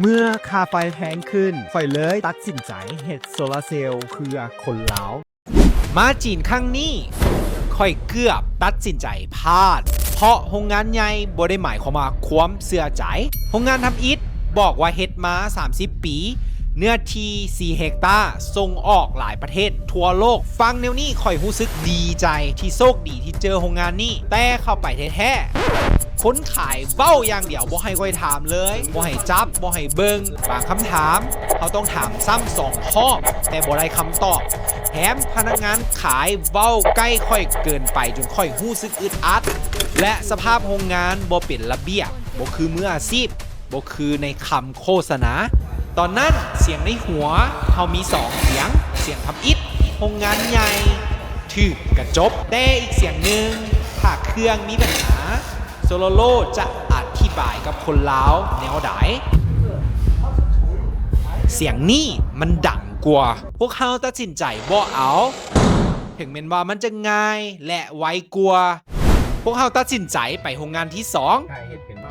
ເມື່ອຄ່າໄຟແພງຂຶ້ນ, ຂ້ອຍເລີຍຕັດສິນໃຈເຮັດໂຊລາເຊວເພື່ອຄົນລາວ. ມາຈີນຄັ້ງນີ້, ຂ້ອຍເກືອບຕັດສິນໃຈພາດ, ເພາະໂຮງງານໃຫຍ່ບໍ່ໄດ້ໝາຍຄວາມວ່າຄວາມເຊື່ອໃຈ. ໂຮງງານທຳອິດບອກວ່າເຮັດມາສາມສິບປີ, ເນື້ອທີ່ສີ່ເຮັກຕາ, ສົ່ງອອກຫຼາຍປະເທດທົ່ວໂລກ. ຟັງແນວນີ້ ຂ້ອຍຮູ້ສຶກດີໃຈທີ່ໂຊກດີທີ່ເຈີໂຮງງານນີ້, ແຕ່ເຂົ້າໄປແທ້ໆ ຄົນຂາຍເວົ້າຢ່າງດຽວ, ບໍ່ໃຫ້ຂ້ອຍຖາມເລີຍ, ບໍ່ໃຫ້ຈັບ, ບໍ່ໃຫ້ເບິ່ງ. ບາງຄຳຖາມເຮົາຕ້ອງຖາມຊ້ຳສອງຮອບ, ແຕ່ບໍ່ໄດ້ຄຳຕອບ. ແຖມພະນັກງານຂາຍເວົ້າໃກ້ຂ້ອຍເກີນໄປ ຈົນຂ້ອຍຮູ້ສຶກອຶດອັດ ແລະ ສະພາບໂຮງງານບໍ່ເປັນລະບຽບ, ບໍ່ຄືມືອາຊີບ, ບໍ່ຄືໃນຄຳໂຄສະນາ. ຕອນນັ້ນສຽງໃນຫົວເຮົາມີສອງສຽງ, ສຽງທຳອິດ, ໂຮງງານໃຫຍ່ຖືກກະຈົບ. ແຕ່ອີກສຽງໜຶ່ງ, ຖ້າເຄື່ອງມີບັນຫາ, ໂຊໂລໂລຈະອະທິບາຍກັບຄົນລາວແນວໃດ? ສຽງນີ້ມັນດັງກວ່າ. ພວກເຮົາຕັດສິນໃຈບໍ່ເອົາ, ເຖິງແມ່ນວ່າມັນຈະງ່າຍ ແລະ ໄວກວ່າ. ພວກເຮົາຕັດສິນໃຈໄປໂຮງງານທີສອງ.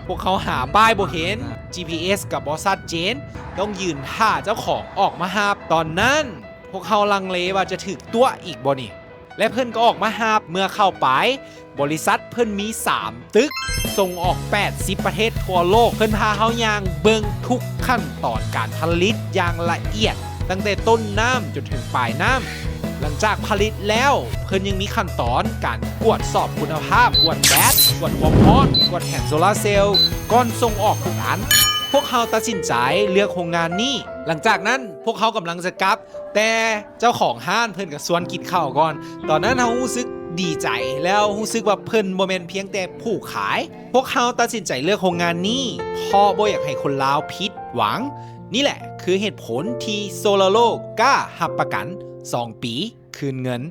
ພວກເຮົາຫາປ້າຍບໍ່ເຫັນ, ຈີພີເອສ ກໍບໍ່ຊັດເຈນ, ຕ້ອງຢືນຖ້າເຈົ້າຂອງອອກມາຮັບ. ຕອນນັ້ນພວກເຮົາລັງເລວ່າຈະຖືກຕົວະອີກບໍ່ນີ້ ແລະ ເພິ່ນກໍອອກມາຮັບ. ເມື່ອເຂົ້າໄປ, ບໍລິສັດເພິ່ນມີສາມຕຶກ, ສົ່ງອອກແປດສິບປະເທດທົ່ວໂລກ. ເພິ່ນພາເຮົາຍ່າງເບິ່ງທຸກຂັ້ນຕອນການຜະລິດຢ່າງລະອຽດ, ຕັ້ງແຕ່ຕົ້ນນ້ຳຈົນເຖິງປາຍນ້ຳ. ຫຼັງຈາກຜະລິດແລ້ວ, ເພິ່ນຍັງມີຂັ້ນຕອນການກວດສອບຄຸນນະພາບ, ກວດແບດ, ກວດຄວາມຮ້ອນ, ກວດແຜງໂຊລາເຊວ, ກ່ອນສົ່ງອອກທຸກອັນ. ພວກເຮົາຕັດສິນໃຈເລືອກໂຮງງານນີ້. ຫຼັງຈາກນັ້ນ, ພວກເຮົາກຳລັງຈະກັບ, ແຕ່ເຈົ້າຂອງຮ້ານເພິ່ນກໍຊວນກິນເຂົ້າກ່ອນ. ຕອນນັ້ນເຮົາຮູ້ສຶກດີໃຈ ແລ້ວຮູ້ສຶກວ່າເພິ່ນບໍ່ແມ່ນພຽງແຕ່ຜູ້ຂາຍ. ພວກເຮົາຕັດສິນໃຈເລືອກໂຮງງານນີ້ ເພາະບໍ່ຢາກໃຫ້ຄົນລາວຜິດຫວັງ. ນີ້ແຫຼະຄືເຫດຜົນທີ່ໂຊລາໂລກ້າຮັບປະກັນສອງປີຄືນເງິນ.